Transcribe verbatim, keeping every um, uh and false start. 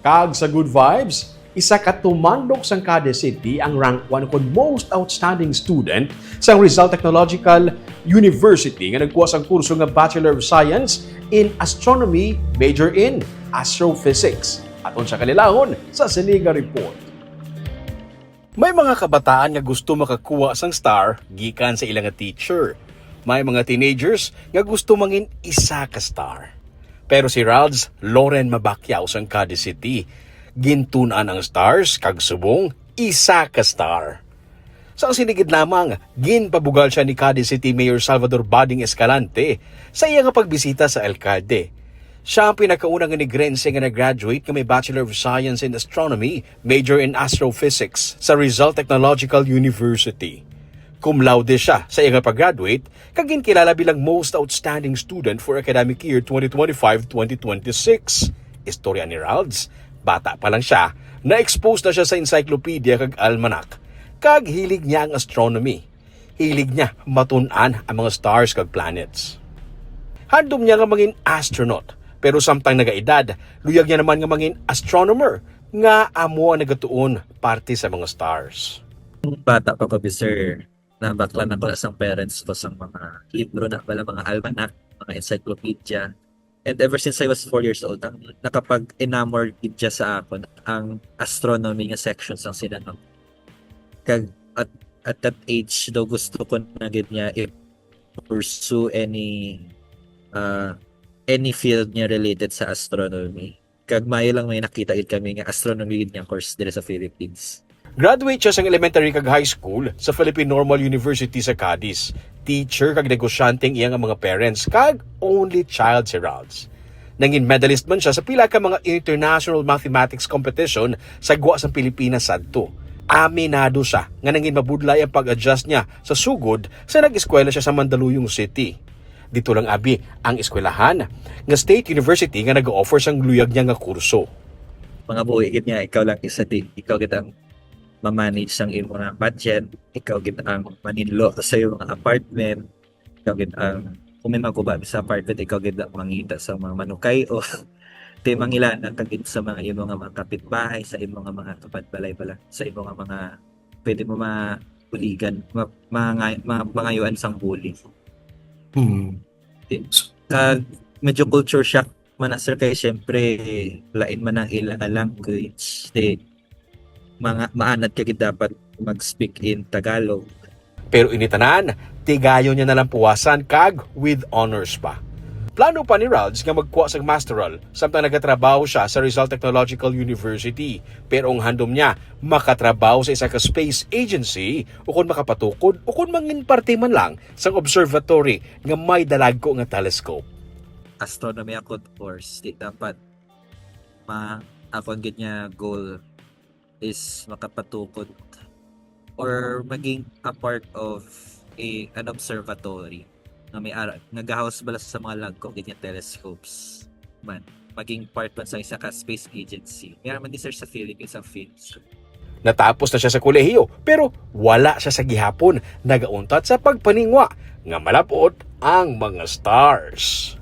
Kag sa good vibes, isa ka tumandok sang Cadiz City ang rank one kon most outstanding student sang Rizal Technological University nga nagkuha sang kurso nga Bachelor of Science in Astronomy, major in Astrophysics. Aton siya kalilahon sa sini nga report. May mga kabataan nga gusto makakuha sang star gikan sa ila nga teacher. May mga teenagers nga gusto mangin isa ka star. Pero si Ralds Loren Mabakyaw sang Cadiz City, gintun-an ang stars kag subong isa ka star. Sa sinigid lamang, ginpabugal siya ni Cadiz City Mayor Salvador Bading Escalante sa iya nga pagbisita sa alkalde. Siya ang pinakauna nga Negrense nga nag-graduate nga may Bachelor of Science in Astronomy, major in Astrophysics, sa Rizal Technological University. Cum laude siya sa iya nga pag-graduate kag ginkilala bilang most outstanding student for academic year twenty twenty-five twenty twenty-six. Istorya ni Ralds, bata pa lang siya, na-expose na siya sa encyclopedia kag almanac, kag hilig niya ang astronomy. Hilig niya matun-an ang mga stars kag planets. Handom niya nga mangin astronaut, pero samtang nagaedad, luyag niya naman nga mangin astronomer, nga amo ang nagatuon parte sa mga stars. Bata pa ko, sir, nabaklan ako na sang parents ko sang mga libro na pala, mga almanac, mga encyclopedia. And ever since I was four years old, ang nakapag-enamor gid siya sa akon ang astronomy nga section sang sila, no? Kag at, at that age daw, gusto ko na gid niya i-pursue any uh, any field niya related sa astronomy. Kag maayo lang may nakita gid kami nga astronomy gid nga course diri sa Philippines. Graduate siya sang elementary kag high school sa Philippine Normal University sa Cadiz. Teacher kag negosyante ang iya nga mga parents, kag only child si Ralds. Nangin medalist man siya sa pila ka mga international mathematics competition sa gwa sang Pilipinas sadto. Aminado siya nga nangin mabudlay ang pag-adjust niya sa sugod sa nag-eskwela siya sa Mandaluyong City. Dito lang abi ang eskwelahan nga state university nga nag-offer sang luyag niya nga kurso. Mga buhi gid nga ikaw lang isa di, ikaw gid ang ma-manage sang imo nga budget, ikaw gid ang maninlo sa imo nga apartment, ikaw gid ang, kung may maguba sa apartment, ikaw gid ang mangita sa mga manukay o ti mangilana ka gid sa mga imo nga mga kapitbahay, sa imo nga mga kapad balay bala, sa imo nga mga pwede mo mabuligan, ma, mga, mga mangayuan sang bulig. Hmm. Kag medyo culture shock man na, sir, kay siyempre lain man ang ila nga language. Di, mga maanad ka gid dapat mag-speak in Tagalog. Pero ini tanan, tigayon niya na lang puwasan kag with honors pa. Plano pa ni Ralds nga magkuha sang masteral samtang nagatrabaho siya sa Rizal Technological University. Pero ang handom niya, makatrabaho sa isa ka space agency ukon makapatukod ukon mangin parte man lang sang observatory nga may dalagko nga telescope. Astronomy ako, of course, di dapat ma akon gid nga goal is makapatukod or maging a part of a, an observatory nga may ara, nga gahaus bala sa mga lagko gid nga telescopes man, maging part man sa isa ka space agency. Meron man di, sir, sa Philippines ang field, sir. Natapos na siya sa kolehiyo, pero wala siya sa gihapon nagauntat sa pagpaningwa nga malab-ot ang mga stars.